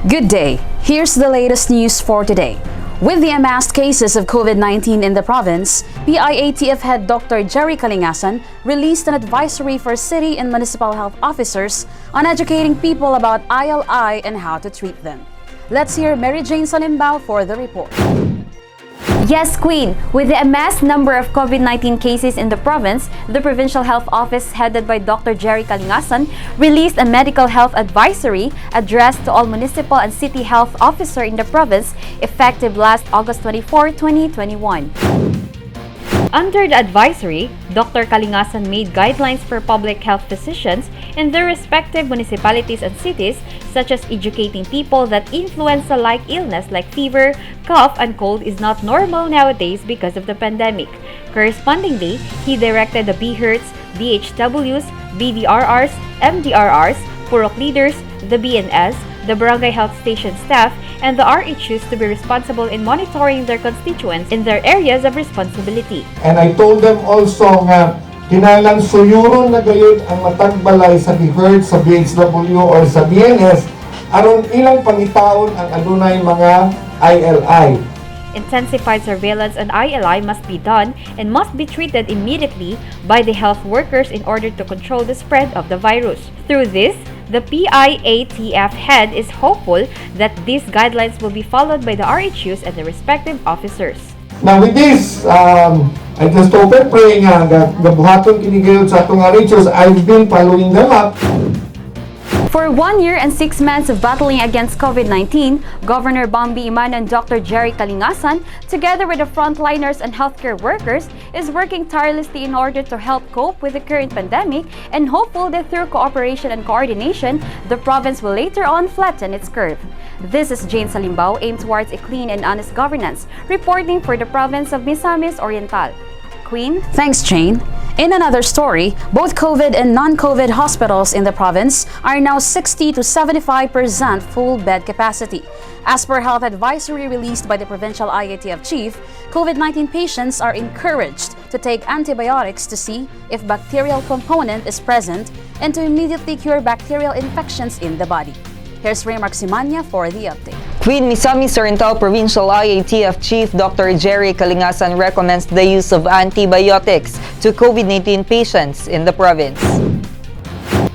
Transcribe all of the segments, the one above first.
Good day. Here's the latest news for today. With the amassed cases of COVID-19 in the province, PIATF head Dr. Jerry Calingasan released an advisory for city and municipal health officers on educating people about ILI and how to treat them. Let's hear Mary Jane Salimbao for the report. Yes, Queen. With the amassed number of COVID-19 cases in the province, the Provincial Health Office, headed by Dr. Jerry Calingasan, released a medical health advisory addressed to all municipal and city health officer in the province, effective last August 24, 2021. Under the advisory, Dr. Calingasan made guidelines for public health physicians in their respective municipalities and cities, such as educating people that influenza-like illness like fever, cough, and cold is not normal nowadays because of the pandemic. Correspondingly, he directed the BHERTs, BHWs, BDRRs, MDRRs, Purok leaders, the BNS, the barangay health station staff, and the RHUs to be responsible in monitoring their constituents in their areas of responsibility. And I told them also nga kinahanglan suyuron na gayud ang matag balay sa BHERT, sa BHW or sa BNS aron ilang pangitaon ang adunay mga ILI. Intensified surveillance on ILI must be done and must be treated immediately by the health workers in order to control the spread of the virus. Through this, the PIATF head is hopeful that these guidelines will be followed by the RHUs and the respective officers. Now with this, I just hope and pray nga gabuhaton kini gayud sa atong RHUs. I've been following them up. For 1 year and 6 months of battling against COVID-19, Governor Bambi Emano and Dr. Jerry Calingasan, together with the frontliners and healthcare workers, is working tirelessly in order to help cope with the current pandemic and hopeful that through cooperation and coordination, the province will later on flatten its curve. This is Jane Salimbao, aimed towards a clean and honest governance, reporting for the province of Misamis Oriental. Queen? Thanks, Jane. In another story, both COVID and non-COVID hospitals in the province are now 60 to 75% full bed capacity. As per health advisory released by the provincial IATF chief, COVID-19 patients are encouraged to take antibiotics to see if bacterial component is present and to immediately cure bacterial infections in the body. Here's Raymark Simanya for the update. Queen, Misamis Oriental Provincial IATF Chief Dr. Jerry Calingasan recommends the use of antibiotics to COVID-19 patients in the province.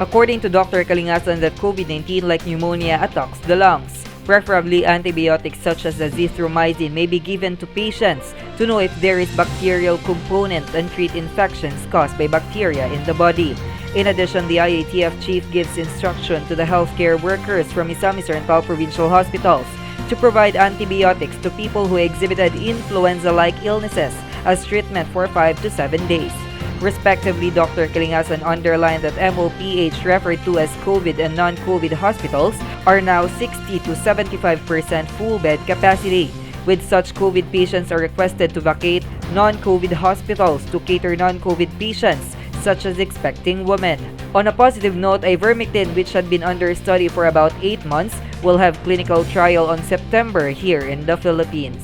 According to Dr. Calingasan, that COVID-19, like pneumonia, attacks the lungs. Preferably, antibiotics such as azithromycin may be given to patients to know if there is bacterial component and treat infections caused by bacteria in the body. In addition, the IATF chief gives instruction to the healthcare workers from Misamis Oriental Provincial Hospitals to provide antibiotics to people who exhibited influenza-like illnesses as treatment for 5 to 7 days. Respectively, Dr. Calingasan underlined that MOPH, referred to as COVID and non-COVID hospitals, are now 60 to 75% full bed capacity. With such, COVID patients are requested to vacate non-COVID hospitals to cater non-COVID patients, such as expecting women. On a positive note, ivermectin, which had been under study for about 8 months, will have clinical trial on September here in the Philippines.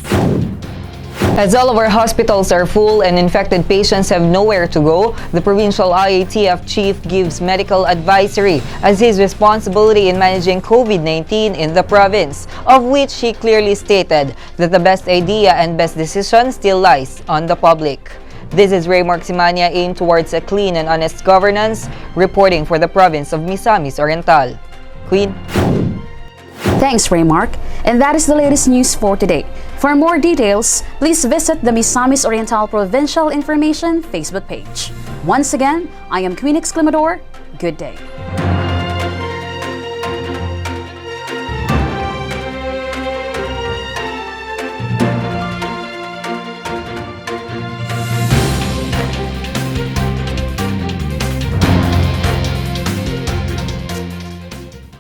As all of our hospitals are full and infected patients have nowhere to go, the provincial IATF chief gives medical advisory as his responsibility in managing COVID-19 in the province, of which he clearly stated that the best idea and best decision still lies on the public. This is Ray Simania, aimed towards a clean and honest governance, reporting for the province of Misamis Oriental. Queen? Thanks, Raymark. And that is the latest news for today. For more details, please visit the Misamis Oriental Provincial Information Facebook page. Once again, I am Queen Exclamador. Good day.